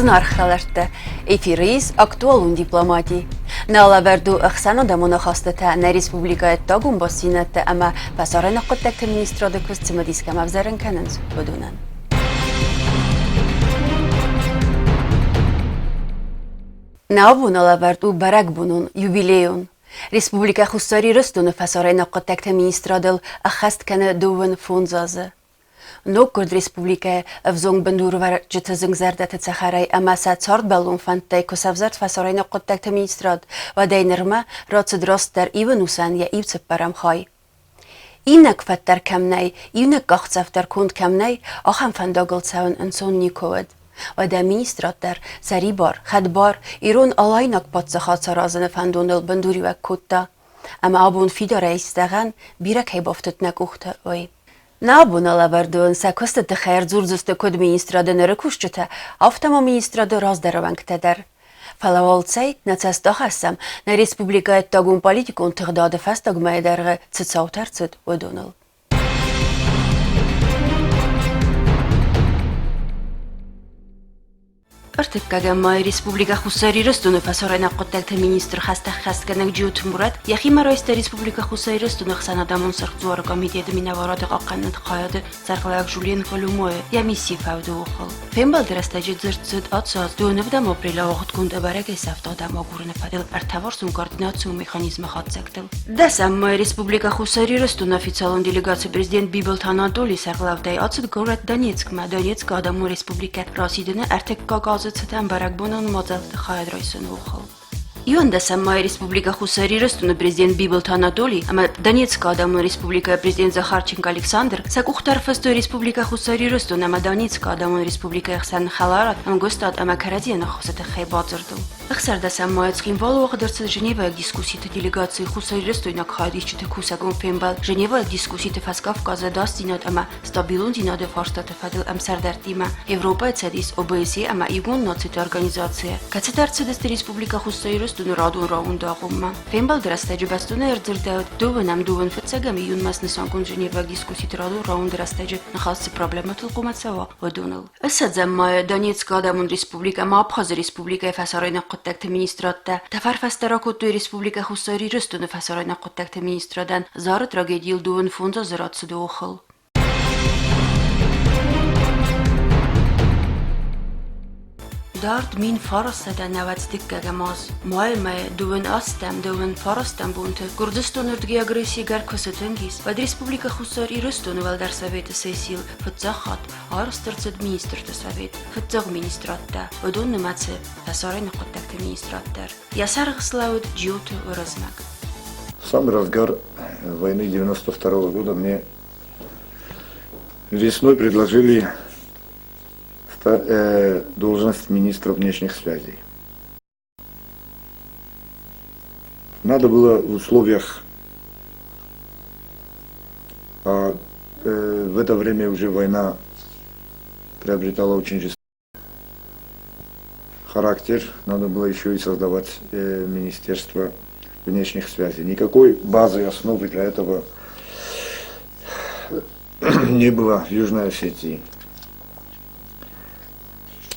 Зынаргъ хӕлӕрттӕ, эфиры ис актуалон дипломати. Нӕ лӕвӕрд у ӕхсӕнадӕмон ахастытӕ нӕ республикӕйы ӕддагон бастдзинӕдтӕ ӕмӕ фӕсарӕйнаг хъуыддӕгты министрады куыст цымыдис кӕм ӕвзӕрын кӕнынц, уыдонӕн. Нӕ абоны лӕвӕрд у бӕрӕгбонон, юбилейон. Республикӕ Хуссар Ирыстоны фӕсарӕйнаг хъуыддӕгты министрадыл ӕххӕст кӕны 25 азы. Ноггуырд республикӕйы ӕвзонг бындурвӕрджыты зынгзӕрдӕты цӕхӕрӕй ӕмӕ сӕ цардбӕллон фӕндтӕй куы сӕвзӕрд фӕсарӕйнаг хъуыддӕгты министрад, уӕдӕй нырмӕ рацыд растдӕр ивын усӕн йӕ иу цыппӕрӕм хай. Иннӕг фӕд дӕр кӕм нӕй, иунӕг къахдзӕф дӕр конд кӕм нӕй, ахӕм фӕндагыл цӕуын ӕнцон никуы уыд. Уӕдӕ министрад дӕр сӕрибар, хӕдбар, ирон-алайнаг паддзахад саразыны фӕндоныл бындуриуӕг кодта. Ӕмӕ абон фидарӕй зӕгъӕн, бирӕ кӕй бафтыд нӕ къухты, уый. Нӕ абоны лӕвӕрдон сӕ куысты тыххӕй ӕрдзурдзысты куыд министрады ныры кусджытӕ, афтӕ ма министрады раздӕры уӕнгтӕ дӕр. Фӕлӕ уал цӕй, нӕ цӕст ахӕссӕм, нӕ республикӕйы ӕддагон-политикон тыгъдады фӕстаг мӕйы дӕргъы цы цаутӕ ӕрцыд, уыдоныл. Ӕртыккӕгӕм майы Республикӕ Хуссар Ирыстоны фӕсарӕйнаг хъуыддӕгты министр хӕстӕххӕстгӕнӕг Джиоты Мурат йӕхимӕ райста Республикӕ Хуссар Ирыстоны ӕхсӕнадӕмон Сырх Дзуары комитеты минӕварады хъахъхъӕнынады хайады сӕргълӕууӕг Жюльен Колюмойы йӕ миссийы фӕуды охыл. Фембӕлды рӕстӕджы дзырд цыд ацы аз донӕвдӕм апрелы ауагъдгонд ӕбӕрӕгӕй сӕфт адӕм агурыны фӕдыл ӕртӕварсон координацион механизмы хатдзӕгтыл. Дӕсӕм майы Республикӕ Хуссар Ирыстоны официалон делегацийы президент Бибылты Анатолий сӕргълӕудӕй ацыд горӕт Донецкмӕ Донецкы Адӕмон Республикӕ расидыны ӕртыккаг азы цытӕн бӕрӕгбонон мадзӕлтты хайад райсыны охыл. Иуӕндӕсӕм майы Республикӕ Хуссар Ирыстоны президент Бибылты Анатолий ӕмӕ Донецкы Адӕмон Республикӕйы президент Захарченко Александр сӕ къухтӕ ӕрфыстой Республикӕ Хуссар Ирыстон ӕмӕ Донецкы Адӕмон Республикӕйы хсӕн хӕларад, ӕмгуыстад ӕмӕ кӕрӕдзийӕн ӕххуысы тыххӕй бадзырдыл. Ӕхсӕрдӕсӕм майы Цхинвалы уагъд ӕрцыд Женевӕйаг дискусситы делегацийы хуссарирыстойнаг хайадисджыты кусӕгон фембӕлд Женевӕйаг дискусситы Фӕскавказы ӕдасдзинад ӕмӕ стабилондзинады фарстаты фӕдыл ӕмсӕрдӕрттимӕ Европӕйы Цӕдис, ОБСЕ ӕмӕ Иугонд Нациты Организацийӕ, кӕцытӕ ӕрцыдысты Республикӕ Хуссар Ирыстоны радон раунды агъоммӕ. Фембӕлды рӕстӕджы бӕстонӕй ӕрдзырдӕуыд дыууынӕм дыууын фыццӕгӕм июнмӕ снысангонд Женеваг дискусситы радон раунды рӕстӕджы ныхас цы проблемӕтыл хъуамӕ цӕуа, уыдоныл. Ссӕдзӕм майы Донецкы Адӕмон Республикӕ ӕмӕ Абхазы Республикӕйы фӕсарӕйнаг хъуыддӕгты министрадтӕ тӕфӕрфӕстӕ ракодтой Республикӕ Хуссар Ирыстоны фӕсарӕйнаг хъуыддӕгты министрадӕн Зары трагедийыл 25 азы рацыды охыл. Дард 1995 аз, майы мӕйы дыууын ӕстӕм дыууын фарӕстӕм бонты Гуырдзыстоны рдыгӕй агрессийы гӕр куы сытынг ис, уӕд Республикӕ Хуссар Ирыстоны Уӕлдӕр Советы сессийыл фыццаг хатт арӕзт ӕрцыд министрты совет, фыццаг министрадтӕ, уыдон нымӕцы фӕсарӕйнаг хъуыддӕгты министрад дӕр. Йӕ сӕргъ слӕууыд Джиоты Уырызмӕг. В самый разгар войны 92 года мне весной предложили должность министра внешних связей. Надо было в условиях, а в это время уже война приобретала очень жестокий характер, надо было еще и создавать Министерство внешних связей. Никакой базы, основы для этого не было в Южной Осетии.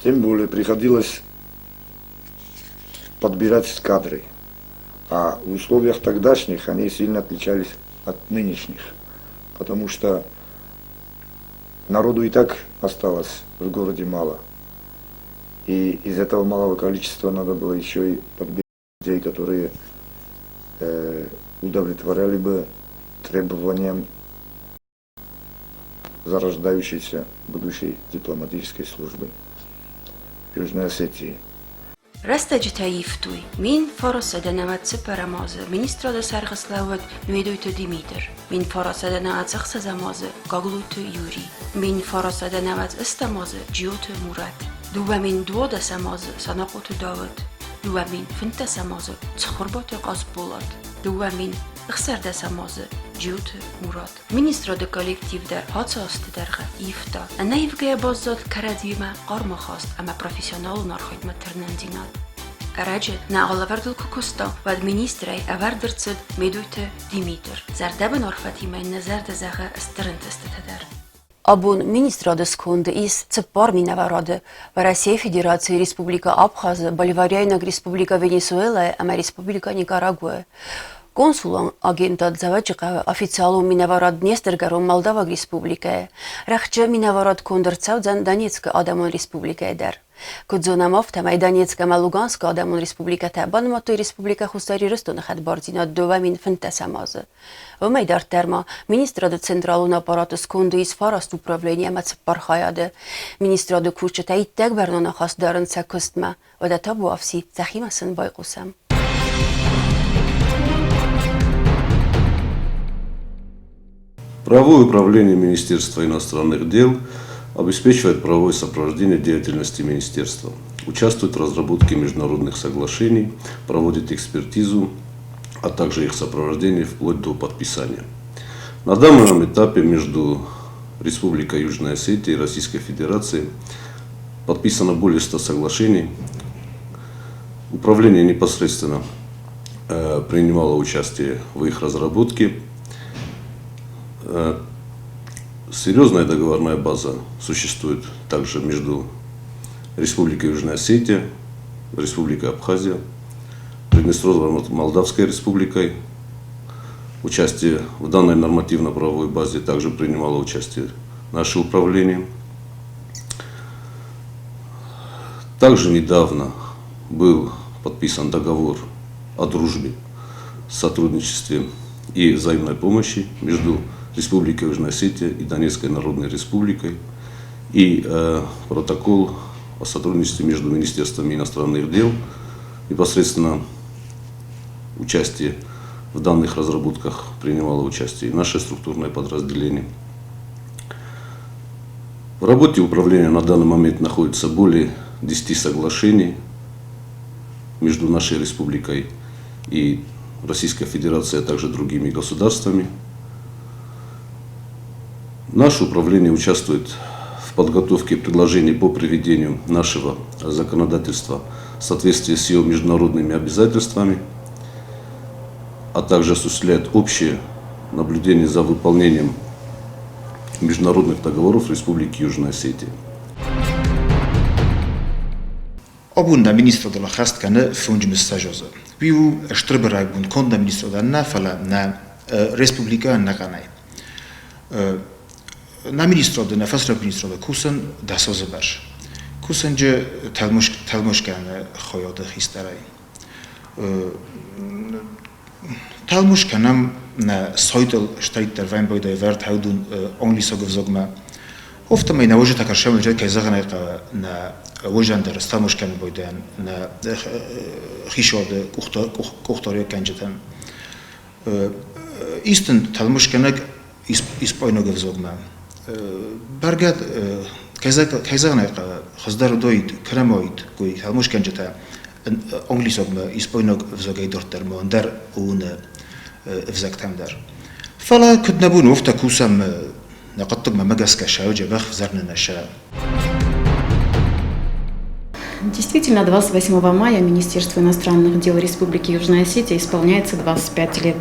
Тем более приходилось подбирать кадры. А в условиях тогдашних они сильно отличались от нынешних, потому что народу и так осталось в городе мало. И из этого малого количества надо было еще и подбирать людей, которые удовлетворяли бы требованиям зарождающейся будущей дипломатической службы Южной Осетии. Рӕстӕджытӕ ивтой. 1994 азы министрады сӕргъы слӕууыд Медойты Димитр, 1996 азы Гаглойты Юрий, 1998 азы Джиоты Мурат, 2012 азы Санахъоты Дауыт, 2015 азы Цхуырбаты Хъасболат, 2016 азы Джиоты Мурат. Министрады коллектив дӕр ацы азты дӕргъы ивта. Ӕнӕивгӕйӕ баззад кӕрӕдзимӕ хъармахаст ӕмӕ профессионалон архайдмӕ тырнындзинад. Ӕрӕджы нӕ алӕвӕрдыл куы куыста, уӕд министрӕй ӕвӕрд ӕрцыд Медойты Димитр. Зӕрдӕбын арфӕтимӕ йын нӕ зӕрдӕ зӕгъы стыр ӕнтыстытӕ дӕр. Абон министрады сконды ис цыппар минӕварады: Уӕрӕсейы Федерацийы Республикӕ Абхазы, Боливариайнаг Республикӕ Венесуэлӕйы ӕмӕ Республикӕ Никарагуайы. Консулон агентад Дзӕуӕджыхъӕуы официалон минӕварад Днестргӕрон Молдаваг Республикӕйы. Рӕхджы минӕварад конд ӕрцӕудзӕн Донецкы Адӕмон Республикӕйы дӕр. Куыд зонӕм, афтӕмӕй Донецк ӕмӕ Луганскы Адӕмон Республикӕтӕ банымадтой Республикӕ Хуссар Ирыстоны хӕдбардзинад 2015 азы. Уымӕй дарддӕр ма министрады централон аппараты сконды ис фараст управлени ӕмӕ цыппар хайады. Министрады кусджытӕ иттӕг бӕрнон ахаст дарынц сӕ куыстмӕ. Уӕдӕ табуафси, сӕхимӕ сын байхъусӕм. Правовое управление Министерства иностранных дел обеспечивает правовое сопровождение деятельности министерства, участвует в разработке международных соглашений, проводит экспертизу, а также их сопровождение вплоть до подписания. На данном этапе между Республикой Южная Осетия и Российской Федерацией подписано более 100 соглашений. Управление непосредственно принимало участие в их разработке. Серьезная договорная база существует также между Республикой Южная Осетия, Республикой Абхазия, Приднестровско-Молдавской Республикой. Участие в данной нормативно-правовой базе также принимало участие наше управление. Также недавно был подписан договор о дружбе, сотрудничестве и взаимной помощи между Республикой Южная Осетия и Донецкой Народной Республикой и протокол о сотрудничестве между Министерствами иностранных дел, непосредственно участие в данных разработках принимало участие и наше структурное подразделение. В работе управления на данный момент находится более 10 соглашений между нашей республикой и Российской Федерацией, а также другими государствами. Наше управление участвует в подготовке предложений по приведению нашего законодательства в соответствии с ее международными обязательствами, а также осуществляет общее наблюдение за выполнением международных договоров Республики Южная Осетия. Абон нӕ министрадыл ӕххӕст кӕны фонджымыссӕдз азы. Уый у стыр бӕрӕгбон конд нӕ министрадӕн нӕ, фӕлӕ нӕ республикӕ ӕнӕхъӕнӕй. Нӕ министрады, нӕ фӕсрӕг министрады кусын дӕс азы бӕрц. Кусынджы тӕлмуш кӕны хайады хистӕрӕй. Тӕлмуш кӕнӕм нӕ сайтыл стӕйддӕр вӕйнбайдайы вӕрд хӕудун англисаг ӕвзагмӕ. Афтӕмӕй нӕ уазджытӕ кӕсӕм, кӕй зӕгъын ӕй хъӕуы, нӕ уазӕн дӕр стӕлмуш кӕнын байдайӕн нӕ хицауады къухдариуӕггӕнджытӕн. Истын тӕлмуш-кӕнӕг испайнаг ӕвзагмӕ. Бӕргӕ, кӕй зӕгъын ӕй хъӕуы, хуыздӕр уыдаид, кӕнӕм куы тӕлмуш-кӕнджытӕ англисагмӕ испайнаг ӕвзагӕй дарддӕр ма ӕндӕр уыны ӕвзӕгтӕм дӕр. Фӕлӕ куыд нӕ бон у, афтӕ кусӕм нӕ хъуыддагмӕ гӕсгӕ сӕ дзӕбӕх ӕвзарыны сӕ. Действительно, 28 мая Министерству иностранных дел Республики Южная Осетия исполняется 25 лет.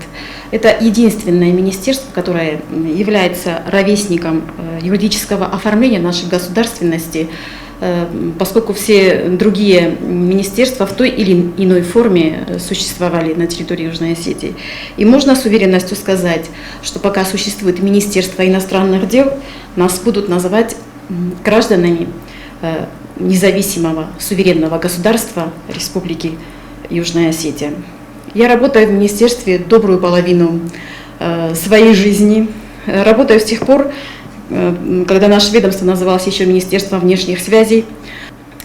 Это единственное министерство, которое является ровесником юридического оформления нашей государственности, поскольку все другие министерства в той или иной форме существовали на территории Южной Осетии. И можно с уверенностью сказать, что пока существует Министерство иностранных дел, нас будут называть гражданами независимого суверенного государства Республики Южная Осетия. Я работаю в министерстве добрую половину своей жизни. Работаю с тех пор, когда наше ведомство называлось еще Министерство внешних связей.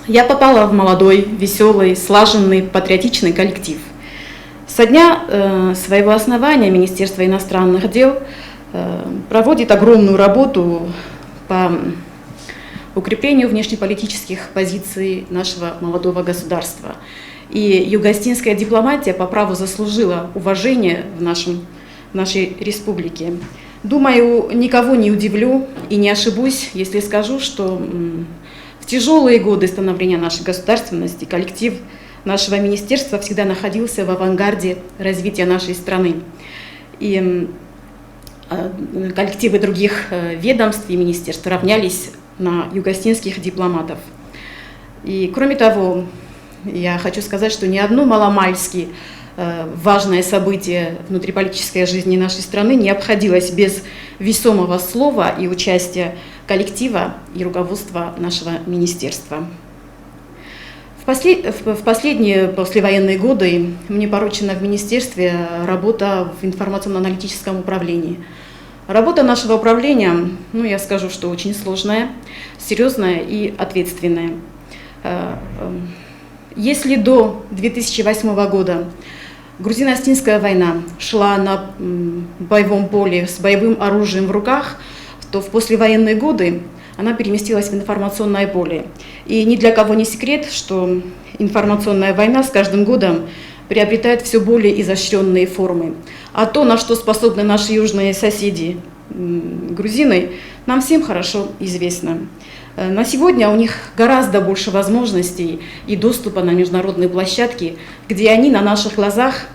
Я попала в молодой, веселый, слаженный, патриотичный коллектив. Со дня своего основания Министерство иностранных дел проводит огромную работу по укреплению внешнеполитических позиций нашего молодого государства. И юго-осетинская дипломатия по праву заслужила уважение в нашей республике. Думаю, никого не удивлю и не ошибусь, если скажу, что в тяжелые годы становления нашей государственности коллектив нашего министерства всегда находился в авангарде развития нашей страны. И Коллективы других ведомств и министерств равнялись на югостинских дипломатов. И кроме того, я хочу сказать, что ни одно маломальски важное событие внутриполитической жизни нашей страны не обходилось без весомого слова и участия коллектива и руководства нашего министерства. В последние послевоенные годы мне поручена в министерстве работа в информационно-аналитическом управлении. Работа нашего управления, ну, я скажу, что очень сложная, серьезная и ответственная. Если до 2008 года грузино-осетинская война шла на боевом поле с боевым оружием в руках, то в послевоенные годы она переместилась в информационное поле. И ни для кого не секрет, что информационная война с каждым годом приобретает все более изощренные формы. А то, на что способны наши южные соседи, грузины, нам всем хорошо известно. На сегодня у них гораздо больше возможностей и доступа на международные площадки, где они на наших глазах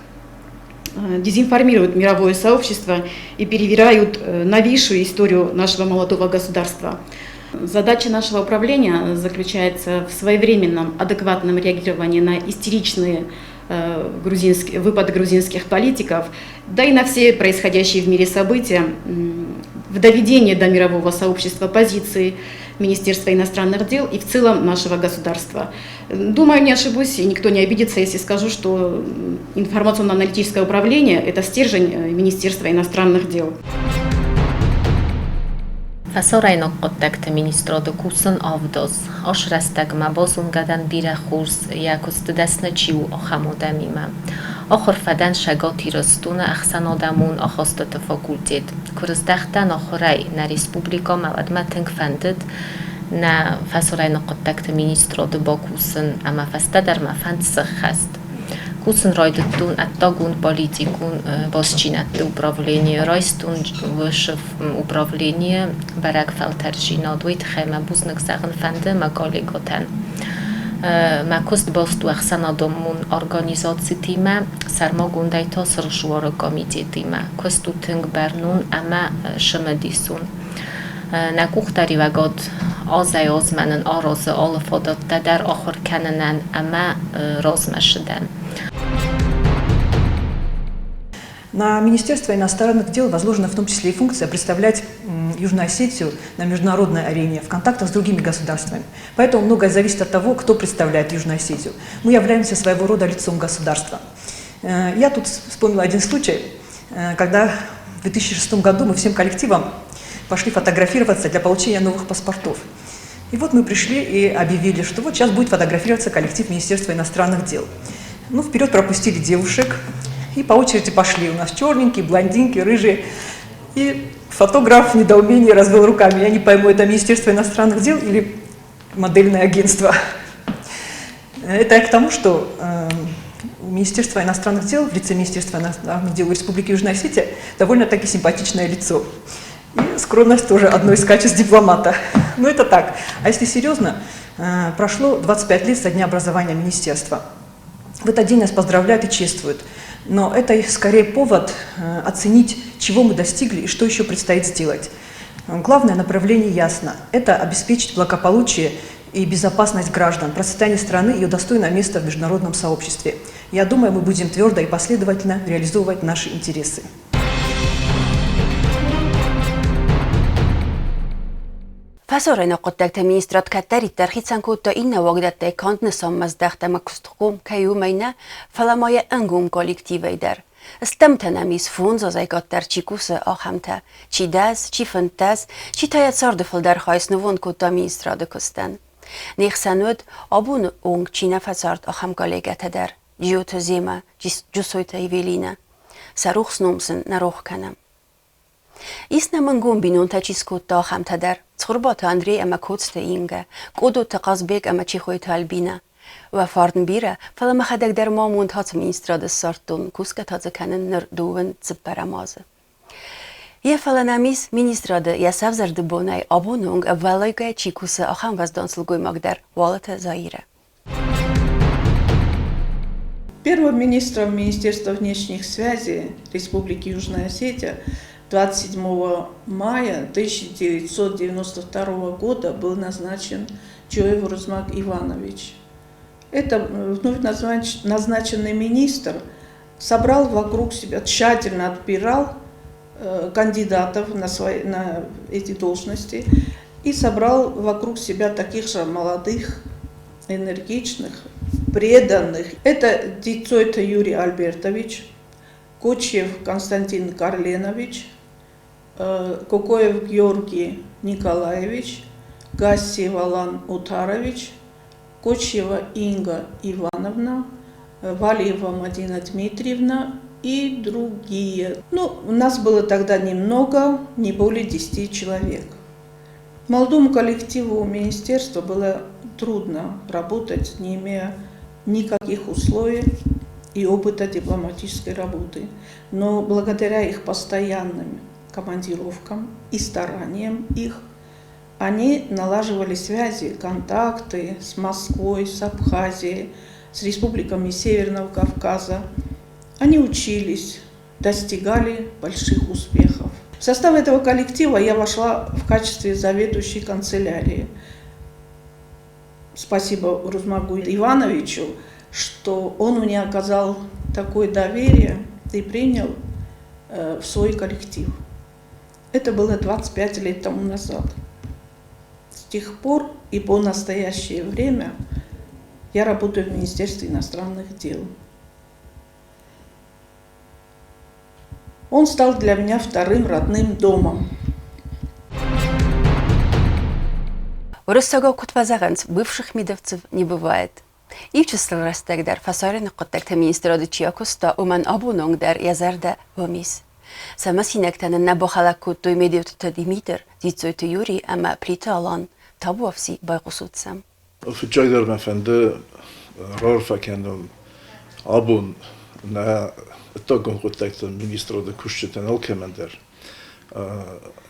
дезинформируют мировое сообщество и перевирают новейшую историю нашего молодого государства. Задача нашего управления заключается в своевременном, адекватном реагировании на истеричные выпады грузинских политиков, да и на все происходящие в мире события, в доведении до мирового сообщества позиции Министерства иностранных дел и в целом нашего государства. Думаю, не ошибусь, и никто не обидится, если скажу, что информационно-аналитическое управление – это стержень Министерства иностранных дел. Фӕсарӕйнаг хъуыддӕгты министрады кусын ӕвдадз. Ас рӕстӕгмӕ базонгӕ дӕн бирӕ хорз, йӕ куысты дӕсны чи у, ахӕм адӕмимӕ. Ахуыр фӕдӕн Цӕгат Ирыстоны ӕхсӕнадӕмон ахастыты факультет. Куы рыздӕхтӕн ахуырӕй нӕ республикӕмӕ, уӕд мӕ тынг фӕндыд нӕ фӕсарӕйнаг хъуыддӕгты министрады бакусын ӕмӕ фӕстӕдӕр мӕ фӕнд сӕххӕст. Кусын райдыдтон ӕддагон политикон бастдзинӕдты управленийы, райстон высшее управленийы бӕрӕг фӕлтӕрддзинад. Уый тыххӕй мӕ бузныг зӕгъын фӕнды мӕ коллегӕтӕн. Мӕ куыст баст у ӕхсӕнадӕмон организацитимӕ, сӕрмагондӕй та Сырхжуары комитетимӕ. Куыст у тынг бӕрнон ӕмӕ цымыдисон. Нӕ къухдариуӕгад азӕй-азмӕ нын аразы алы фадӕттӕ дӕр ахуыр кӕнынӕн ӕмӕ размӕ На Министерство иностранных дел возложена в том числе и функция представлять Южную Осетию на международной арене в контактах с другими государствами. Поэтому многое зависит от того, кто представляет Южную Осетию. Мы являемся своего рода лицом государства. Я тут вспомнила один случай, когда в 2006 году мы всем коллективом пошли фотографироваться для получения новых паспортов. И вот мы пришли и объявили, что вот сейчас будет фотографироваться коллектив Министерства иностранных дел. Ну, вперед пропустили девушек, и по очереди пошли у нас черненькие, блондинки, рыжие. И фотограф в недоумении развел руками. Я не пойму, это Министерство иностранных дел или модельное агентство. Это я к тому, что Министерство иностранных дел, в лице Министерства иностранных дел Республики Южная Осетия довольно-таки симпатичное лицо. И скромность тоже одно из качеств дипломата. Но это так. А если серьезно, прошло 25 лет со дня образования министерства. В этот день нас поздравляют и чествуют. Но это скорее повод оценить, чего мы достигли и что еще предстоит сделать. Главное направление ясно. Это обеспечить благополучие и безопасность граждан, процветание страны и ее достойное место в международном сообществе. Я думаю, мы будем твердо и последовательно реализовывать наши интересы. Фӕсарӕйнаг хъуыддӕгты министрад кӕддӕриддӕр хицӕн кодта иннӕ уагдӕттӕй канд нысанмӕздӕхт ӕмӕ куыстхъом кӕй уымӕй нӕ, фӕлӕ ма йӕ ӕнгом коллективӕй дӕр. Стӕмтӕ нӕм ис 5 азӕй къаддӕр чи кусы, ахӕмтӕ. Чи 10, чи 15, чи та йӕ царды фылдӕр хай снывонд кодта министрады куыстӕн. Не хсӕн уыд, абоны онг чи нӕ фӕцард, ахӕм коллегӕтӕ дӕр: Джиоты Земӕ, Джусойты Эвелинӕ. Сӕ рухс ном сын нӕ рох кӕнӕм. Ис нӕм ӕнгом бинонтӕ чи скодта, ахӕмтӕ дӕр: Цхуырбаты Андрей ӕмӕ Коцты Ингӕ, Къодоты Хъазбег ӕмӕ Чехойты Альбинӕ. Уӕ фарн бирӕ, фӕлӕ мӕхӕдӕг дӕр ма амонд ацы министрады ссардтон, кусгӕ та дзы кӕнын ныр дыууын цыппӕрӕм азы. Йе фӕлӕ нӕм ис министрады йӕ сӕвзӕрды бонӕй абоны онг ӕввӕллайгӕ чи кусы, ахӕм уӕздан сылгоймаг дӕр Уалыты Заирӕ. Первым министром Министерства внешних связей Республики Южная Осетия. 27 мая 1992 года был назначен Джиоев Урузмаг Иванович. Это вновь назначенный министр собрал вокруг себя, тщательно отбирал кандидатов на эти должности и собрал вокруг себя таких же молодых, энергичных, преданных. Это Дицойта Юрий Альбертович, Кочев Константин Карленович, Кокоев Георгий Николаевич, Гассиев Алан Утарович, Кочева Инга Ивановна, Валиева Мадина Дмитриевна и другие. Ну, у нас было тогда немного, не более 10 человек. Молодому коллективу министерства было трудно работать, не имея никаких условий и опыта дипломатической работы. Но благодаря их постоянным командировкам и стараниям их, они налаживали связи, контакты с Москвой, с Абхазией, с республиками Северного Кавказа. Они учились, достигали больших успехов. В состав этого коллектива я вошла в качестве заведующей канцелярии. Спасибо Урузмагу Ивановичу, что он мне оказал такое доверие и принял в свой коллектив. Это было 25 лет тому назад. С тех пор и по настоящее время я работаю в Министерстве иностранных дел. Он стал для меня вторым родным домом. Уырыссагау куыд фӕзӕгъынц, бывших мидовцев не бывает. Иу чысыл рӕстӕг дӕр фӕсарӕны хъуыддӕгты министрады чи акуыста, уымӕн абоны онг дӕр йӕ зӕрдӕ уым ис. Сӕ мысинӕгтӕ нын нӕ бахӕлӕг кодтой Медеуты Димитр, Дзиццойты Юри ӕмӕ Плиты Алан. Табуафси, байхъусут сӕм. Фыццагдӕр мӕ фӕнды раарфӕ кӕнын абон нӕ ӕддагон хъуыддӕгты министрады кусджытӕн алкӕмӕн дӕр.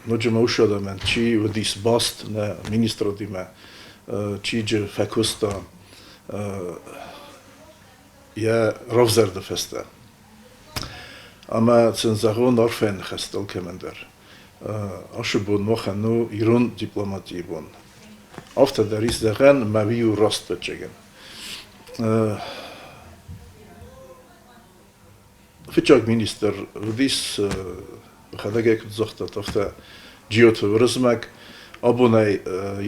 Ноджы ма уыцы адӕмӕн, чи уыдис баст нӕ министрадимӕ, чи джы фӕкуыста йӕ равзӕрды фӕстӕ. Ӕмӕ сын зӕгъон арфӕйы ныхӕстӕ алкӕмӕн дӕр. Ацы бон махӕн у ирон дипломатийы бон. Афтӕ дӕр ис зӕгъӕн, мӕ уый у рӕстӕджыгӕн. Фыццаг министр уыдис, йӕхӕдӕг куыд загъта, афтӕ Джиоты Уырызмӕг. Абонӕй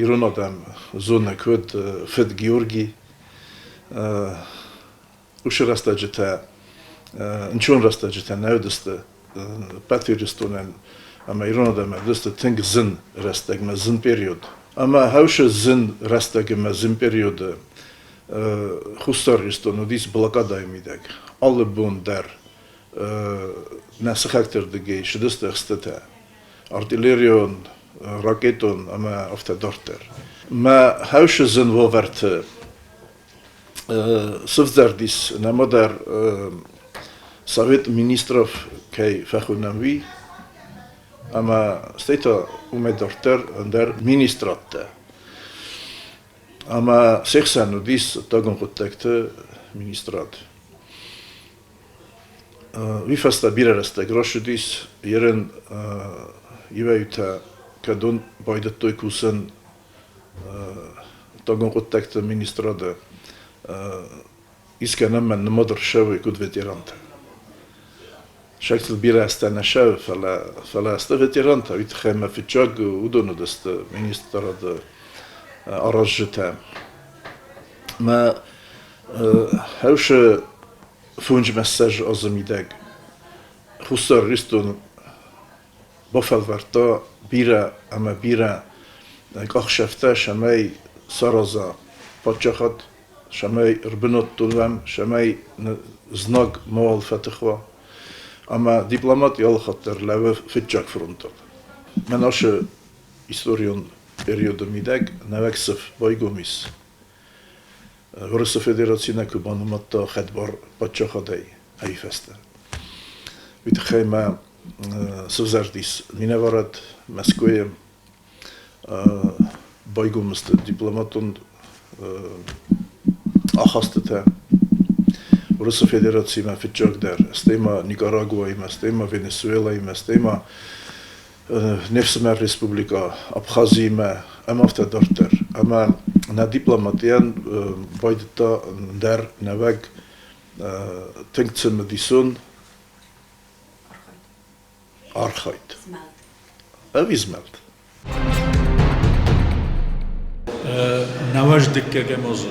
ирон адӕм зоны куыд фыд Георгий. Уыцы рӕстӕджытӕ, ӕнцон рӕстӕджытӕ нӕ уыдысты ӕппӕт Ирыстонӕн ӕмӕ ирон адӕмӕн уыдысты тынг зын рӕстӕгмӕ, зын период. Ӕмӕ хӕусы зын рӕстӕгмӕ, зын периоды Хуссар Ирыстон уыдис блокадӕйы мидӕг. Алы бон дӕр нӕ сыхӕгты рдыгӕй ссыдысты ӕхстытӕ, артиллерион, ракетон ӕмӕ афтӕ дарддӕр. Мӕ хӕусы зын уавӕрты сывзӕрдис нӕмадӕр Совет министров кӕй фӕхуынӕм, уый, ӕмӕ стӕй та уымӕй дарддӕр ӕндӕр министрадтӕ. Ӕмӕ се хсӕн уыдис ӕддагон хъуыддӕгты министрад. Уый фӕстӕ бирӕ рӕстӕг рацыдис, ерын иуӕй-иутӕ кӕдон байдыдтой кусын ӕддагон хъуыддӕгты министрады искӕнӕм мӕн нымад ӕрцӕуы куыд ветерантӕ. Сӕгтыл бирӕ азтӕ нӕ цӕуы, фӕлӕ сты ветерантӕ, уый тыххӕй мӕ фыццаг уыдон уыдысты министрады аразджытӕ. Мӕ хӕусы фунджмӕссӕж азы мидӕг Хуссар Ирыстон бафӕлвӕрдта бирӕ ӕмӕ бирӕ къахсӕфтӕ, цӕмӕй сараза паддзахад, цӕмӕй ӕрбынӕттон уӕм, цӕмӕй знаг мауал фӕтых уа. Ӕмӕ дипломат алыхатт дӕр лӕууы фыццаг фронтыл. Мӕн ацы историон периоды мидӕг нӕуӕг сыф байгом ис. Уырысы Федераци нӕ куы банымадта хӕдбар паддзахадӕй ӕй фӕстӕ. Уый тыххӕй мӕ сывзӕрдис минӕварад Мӕскуыйы, байгом сты дипломатон ахастытӕ Уырысы Федерациимӕ фыццагдӕр, стӕй ма Никарагуаимӕ, стӕй ма Венесуэлаимӕ, стӕй ма. Не фсымӕр республикӕ Абхазимӕ ӕмӕ афтӕ дарддӕр. Ӕмӕ нӕ дипломатийӕн байдыдта ӕндӕр нӕуӕг тынг цымыдисон архайд. Ӕви змӕлд. Нӕуӕдз дыккӕгӕм азы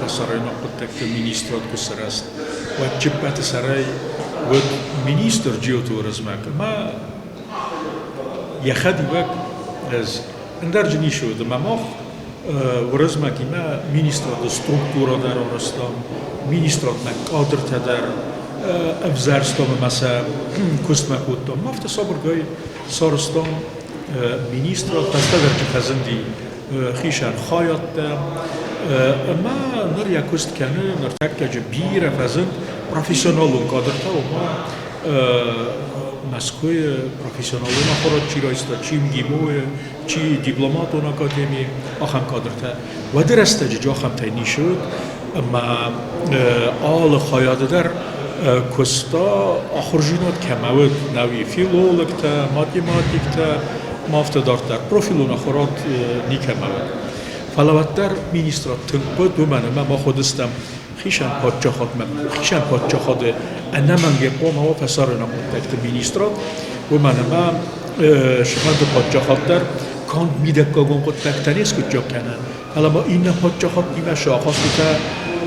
фӕсарӕйнаг хъуыддӕгты министрад куы сырӕзт, уӕд ce ппӕты сӕрӕй уыд министр Джиоты Уырызмӕг ӕмӕ йӕ хӕдивӕг ӕз. Ӕндӕрджын ницы уыд ӕмӕ мах Уырызмӕгимӕ министрады структурӕ дӕр арӕзтам, министрадмӕ кадртӕ дӕр ӕвзӕрстам ӕмӕ сӕ куыстмӕ кодтам. Афтӕ сабыргай сарӕзтам министрад, фӕстӕдӕр чи фӕзынди хицӕн хайадтӕ ӕмӕ ныр йӕ куыст кӕны, ныртӕккӕ бирӕ фӕзынд профессионалон кадртӕ, ома Мӕскуыйы профессионалон ахуырад чи райста, чи МГИМО-йы, чи дипломатон академийы, ахӕм кадртӕ. Уӕды рӕстӕджы ахӕмтӕй ницы уыд, ӕмӕ алы хайады дӕр куыста ахуырдзинад кӕмӕ уыд, науи филологтӕ, математиктӕ, ма афтӕ дарддӕр. Профилон ахуырад никӕмӕ уыд. Фӕлӕ уӕддӕр министрад тынг хъуыд, уымӕн ӕмӕ мах уыдыстӕм хицӕн паддзахадмӕ, хицӕн паддзахады ӕнӕмӕнгӕй хъуамӕ уа фӕсарӕйнаг хъуыддӕгты министрад, уымӕн ӕмӕ сыхӕнты паддзахад дӕр канд мидӕггагон хъуыддӕгтӕ не скъуыддзаг кӕны, фӕлӕ ма иннӕ паддзахадтимӕ сӕ ахастытӕ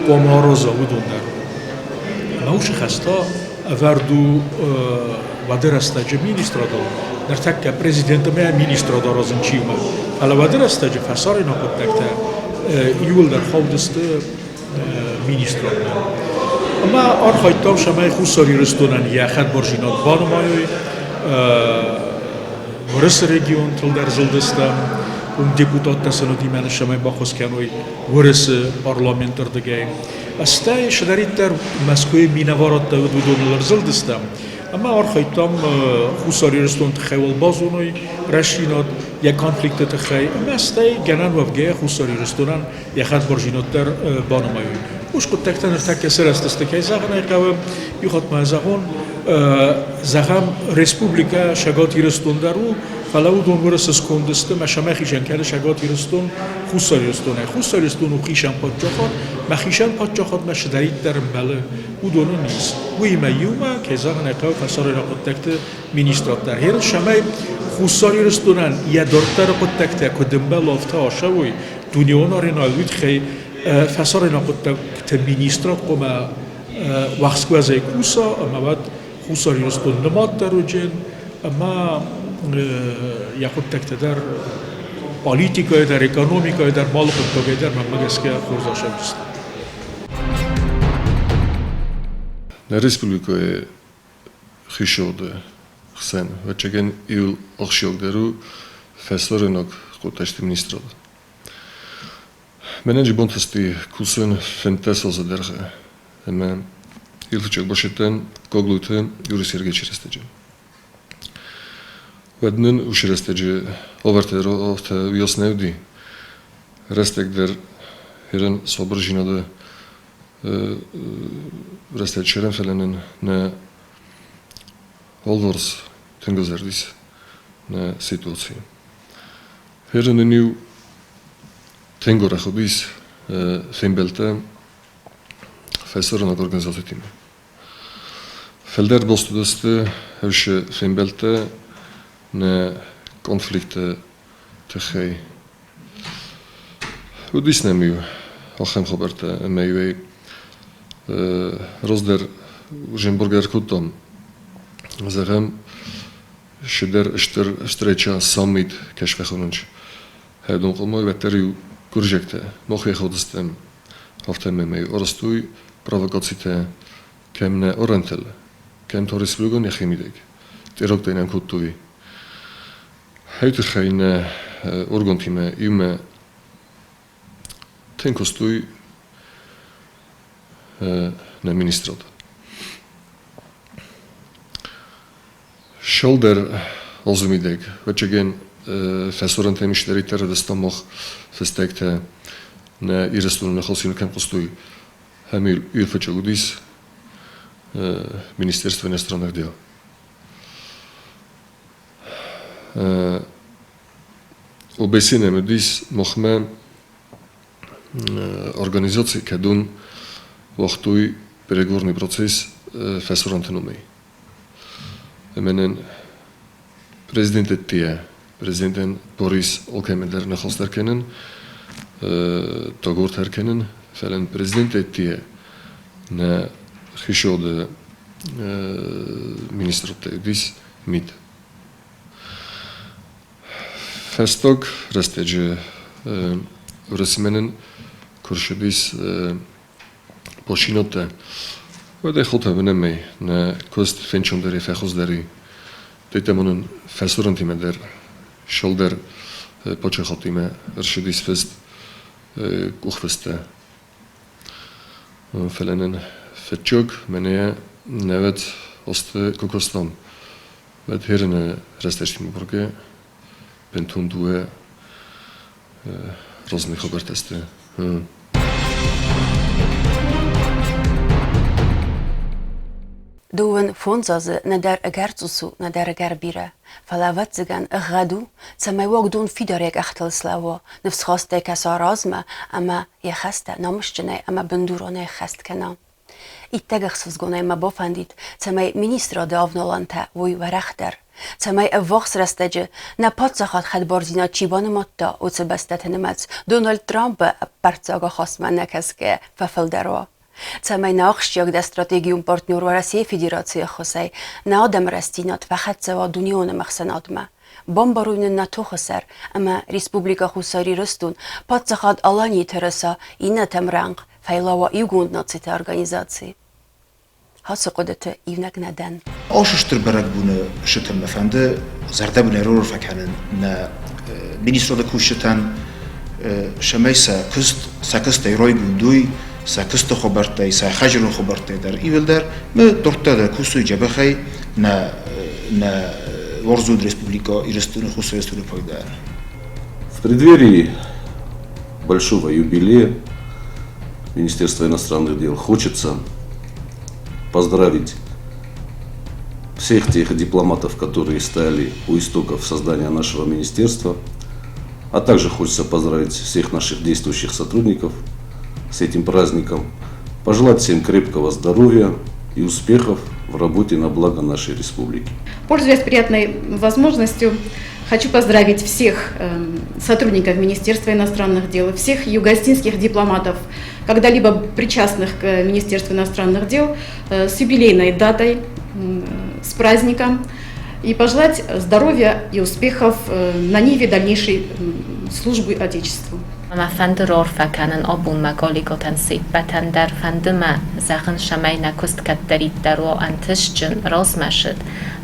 хъуамӕ араза уыдон дӕр. Ӕмӕ уыцы хӕс та ӕвӕрд у уӕды рӕстӕджы министрадыл, ныртӕккӕ президент ӕмӕ министрад аразын чи у, фӕлӕ уӕды рӕстӕджы фӕсарӕйнаг хъуыддӕгтӕ иууылдӕр хаудысты министрадмӕ. Ӕмӕ архайдтам, цӕмӕй Хуссар Ирыстонӕн йӕ хӕдбардзинад банымайой, Уырысы регионтыл дӕр зылдыстӕм, уым депутаттӕ сын уыди мӕнӕ цӕмӕй баххуыс кӕной Уырысы парламенты рдыгӕй. Стӕй цыдӕриддӕр Мӕскуыйы минӕварадтӕ уыд, уыдоныл ӕрзылдыстӕм ӕмӕ архайдтам Хуссар Ирыстоны тыххӕй уал базоной рӕстдзинад йӕ конфликты тыххӕй ӕмӕ стӕй гӕнӕн уӕвгӕйӕ Хуссар Ирыстонӕн йӕ хӕдбардзинад дӕр банымайой. Ус хъуыддӕгтӕ ныртӕккӕ сырӕзтысты, кӕй зӕгъын ӕй хъӕуы, иу хатт ма зӕгъон, зӕгъӕм, республикӕ Цӕгат Ирыстон дӕр у, фӕлӕ уыдон уырысы сконд сты, мӕ сӕмӕ хицӕн кӕны Цӕгат Ирыстон Хуссар Ирыстонӕй. Хуссар Ирыстон у хицӕн паддзахад, мӕ хицӕн паддзахадмӕ цыдӕриддӕр ӕмбӕлы, уыдонӕн ис. Уыимӕ иумӕ, кӕй зӕгъын ӕй хъӕуы, фӕсарӕйнаг хъуыддӕгты министрад дӕр. Гъер цӕмӕй Хуссар Ирыстонӕн йӕ дарддӕры хъуыддӕгтӕ куыд ӕмбӕлы, афтӕ ацӕуой, дунеон аренӕйыл уый тыххӕй фӕсарӕйнаг хъуыддӕгты министрад хъуамӕ уӕхскуӕзӕй куса ӕмӕ уӕд Хуссар Ирыстон нымад дӕр уыджын ӕмӕ йӕ хъуыддӕгтӕ дӕр политикӕйы дӕр, экономикӕйы дӕр, алы хъуыддагӕй дӕр мӕнмӕ гӕсгӕ хорз ацӕудзысты. Нӕ республикӕйы хицауады хсӕн ӕвӕццӕгӕн иу ахсджиагдӕр у фӕсарӕйнаг хъуыддӕгты министрад. Мӕнӕн бантысти кусын 15 азы дӕргъы ӕмӕ Илфыччаг басидтӕн Гаглойты Юрий Сергеевичы рӕстӕджы. Уӕд нын уыцы рӕстӕджы уавӕртӕ афтӕ уыйас нӕ уыди. Рӕстӕг дӕр ерын сабырдзинады рӕстӕджы сӕрӕн, фӕлӕ нын нӕ алыварс тынг ӕвзӕрдис нӕ ситуаци. Ерын нын-иу тынг арӕх уыдис фембӕлдтӕ фӕсарӕйнаг организацитимӕ. Фылдӕр баст уыдысты уыцы фембӕлдтӕ нӕ конфликты тыххӕй. Уыдис нӕм-иу ахӕм хабӕрттӕ, ӕмӕ-иу ӕй раздӕр зынбыргӕ ӕркодтам. Зӕгъӕм, цыдӕр стыр встреча саммит кӕй фӕхонынц, хӕдон хъуамӕ уӕддӕр-иу гуырдзиӕгтӕ мах фехалдыстӕм, афтӕмӕй ма-иу арӕзтой провокацитӕ кӕм нӕ арӕнтыл, кӕм та республикон йӕхимидӕг. Терактӕ нӕм кодтой. Уый тыххӕй нӕ органтимӕ иумӕ тынг куыстой нӕ министрад. Цалдӕр азы мидӕг, ӕвӕццӕгӕн, фӕсарӕнтӕм исдӕриддӕр ӕдӕстӕм мах фӕстӕгтӕ нӕ Ирыстоны ныхасимӕ кӕм хъуыстой, ӕм Ирфӕчъы уыдис Министерство иностранных дел. ОБСЕ нӕм уыдис махмӕ организаци, кӕдон уагътой переговорный процесс фӕсаранты номӕй. Ӕмӕ нын президент ӕддейӕ, президентӕн Борис алкӕмӕн дӕр ныхас дӕр кӕнын, договор дӕр кӕнын, фӕлӕ президент ӕддейӕ нӕ хицауады министрадтӕ уыдис МИД. Фӕстаг рӕстӕджы Уӕрӕсемӕ нын куы рцыдис машинӕтӕ, уӕд ӕй хотӕ нӕ куыст фенцондӕрӕй фӕхуыздӕр Тетӕ нын фӕсурӕнтимӕ дӕр цалдӕр паддзахадимӕ ӕрцыдис фыст къухфысттӕ. Фӕлӕ нын фыццаг мӕнӕ нӕуӕд азты куы куыстам, уӕд хӕрыны рӕстӕджытимӕ бӕргӕ бынтон дыууӕ разный хабӕрттӕ сты. Дыууын фондз азы нӕдӕр ӕгӕр цъус у, нӕдӕр ӕгӕр бирӕ. Фӕлӕ, ӕвӕццӕгӕн, ӕгъгъӕд у, цӕмӕй уагдон фидарӕй къӕхтыл слӕууа, ныфсхастӕй кӕса размӕ ӕмӕ йӕ хӕстӕ намысджынӕй ӕмӕ бындуронӕй ӕххӕст кӕна. Иттӕг ӕхсызгонӕй мӕ бафӕндид, цӕмӕй министрады авналӕнтӕ уой уӕрӕхдӕр, цӕмӕй ӕввахс рӕстӕджы нӕ паддзахад хӕдбардзинад чи банымадта, уыцы бӕстӕты нымӕц Дональд Трампы ӕппӕрццаг ахастмӕ нӕкӕсгӕйӕ фӕфылдӕр уа. Цӕмӕй нӕ ахсджиагдӕр стратегион партнер Уӕрӕсейы Федерацийы ӕххуысӕй нӕ адӕмы рӕстдзинад фӕхӕццӕ уа дунеон ӕмӕхсӕнадмӕ, бамбарой нын нӕ тохы сӕр ӕмӕ Республикӕ Хуссар Ирыстон, Паддзахад Аланийы тырыса иннӕтӕм рӕнхъ фӕйлауа Иугонд Нациты Организацийы. Ацы хъуыдыты иунӕг нӕ дӕн. Ацы стыр бӕрӕгбоны сытӕн мӕ фӕнды зӕрдӕбынӕй раарфӕ кӕнын нӕ министрады кусджытӕн, цӕмӕй сӕ куыст, сӕ куыстӕй райгонд уой, сӕ куысты хабӕрттӕй, сӕ хӕдзарон хабӕрттӕй дӕр иуылдӕр. Мӕ дарддӕр дӕр кусой дзӕбӕхӕй нӕ нӕ уарзон Республикӕ Ирыстоны Хуссар Ирыстоны пайдайӕн. В преддверии большого юбилея Министерства иностранных дел хочется поздравить всех тех дипломатов, которые стояли у истоков создания нашего министерства, а также хочется поздравить всех наших действующих сотрудников с этим праздником, пожелать всем крепкого здоровья и успехов в работе на благо нашей республики. Пользуясь приятной возможностью, хочу поздравить всех сотрудников Министерства иностранных дел, всех югоосетинских дипломатов, когда-либо причастных к Министерству иностранных дел, с юбилейной датой, с праздником и пожелать здоровья и успехов на ниве дальнейшей службы Отечеству. Мӕ фӕнды раарфӕ кӕнын абон мӕ коллегӕтӕн се ппӕтӕн дӕр, фӕнды мӕ зӕгъын, цӕмӕй нӕ куыст кӕддӕриддӕр уа ӕнтыстджын, размӕцыд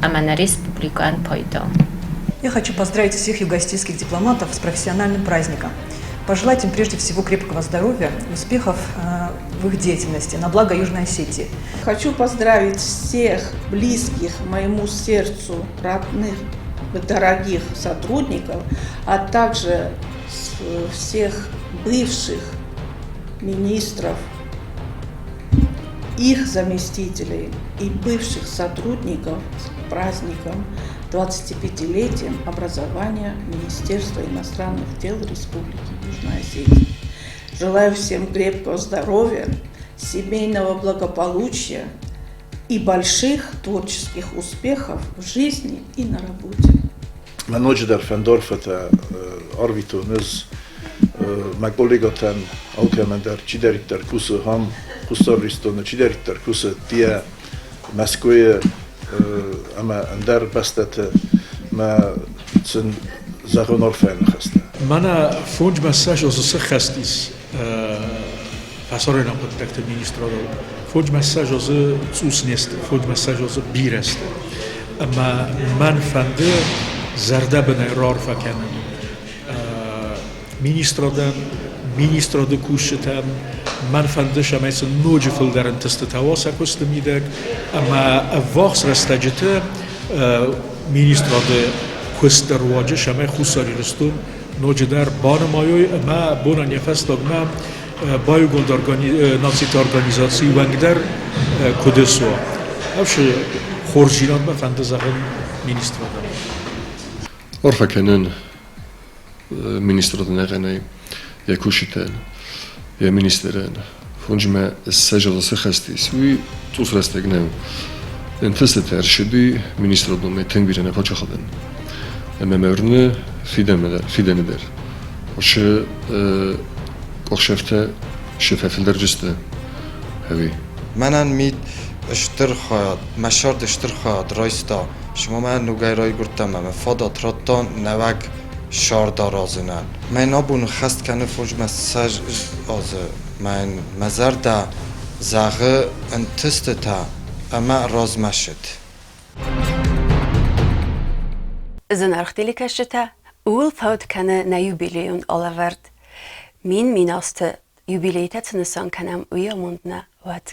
ӕмӕ нӕ республикӕйӕн пайда. Я хочу поздравить всех юго-осетинских дипломатов с профессиональным праздником. Пожелать им прежде всего крепкого здоровья, успехов в их деятельности на благо Южной Осетии. Хочу поздравить всех близких моему сердцу, родных, дорогих сотрудников, а также всех бывших министров, их заместителей и бывших сотрудников с праздником 25-летием образования Министерства иностранных дел Республики Южная Осетия. Желаю всем крепкого здоровья, семейного благополучия и больших творческих успехов в жизни и на работе. Мӕ ноджыдӕр фӕнды арфӕтӕ арвитон ӕз мӕ коллегӕтӕн, алкӕмӕн дӕр, чидӕриддӕр кусы ам, Хуссар Ирыстоны, чидӕриддӕр кусы ӕддейӕ Мӕскуыйы ӕмӕ ӕндӕр бӕстӕты мӕ сын зӕгъон арфӕйы ныхӕстӕ. Мӕнӕ фондзмӕ ссӕдз азы сыххӕст ис фӕсарӕйнаг хъуыддӕгты министрадыл. Фондзмӕ ссӕдз азы цъус не сты, фондзмӕ ссӕдз азы бирӕ сты. Ӕмӕ мӕн фӕнды зӕрдӕбынӕй раарфӕ кӕнын министрадӕн, министрады кусджытӕн. Мӕн фӕнды, цӕмӕй сын ноджы фылдӕр ӕнтыстытӕ уа сӕ куысты мидӕг ӕмӕ ӕввахс рӕстӕджыты министрады куысты руаджы, цӕмӕй Хуссар Ирыстон ноджыдӕр банымайой ӕмӕ бонӕн йӕ фӕстагмӕ баиугонд нациты организацийы уӕнг дӕр куыд суа. Ӕвшы хорздзинадмӕ фӕнды зӕгъын министрадӕн. Арфӕ кӕнын министрадӕн ӕгӕнӕй йӕ кусджытӕн, йӕ министрӕн. Фонджимӕ сӕ зӕрдӕ цы хӕст ис, уый цъус рӕстӕг нӕу. Ӕнтыстытӕ ӕрсыди министрадонмӕ тынг бирӕ нӕ паддзахадӕн. Ӕмӕ мӕ уырны фидӕны дӕр. Уыцы къухсӕфтӕ сӕ фӕфылдӕрджысты ӕви? Мӕнӕн мит стыр хайад, мӕ сӕрд стыр хайад райста, Шымамӕ ногӕй райгуырдтӕн ӕмӕ фадат радта нӕуӕг сӕрд аразынӕн. Мӕн абон хӕст кӕны фосмӕ 20 азы. Мӕн мӕ зӕрдӕ зӕгъы ӕнтыстытӕ ӕмӕ размӕцыд. Зынаргъ телекӕсджытӕ, ууыл фӕуд кӕны нӕ юбилейон алӕвӕрд. Мин-мин азты юбилейтӕ цы нысан кӕнӕм, уый амонд нӕ уӕд.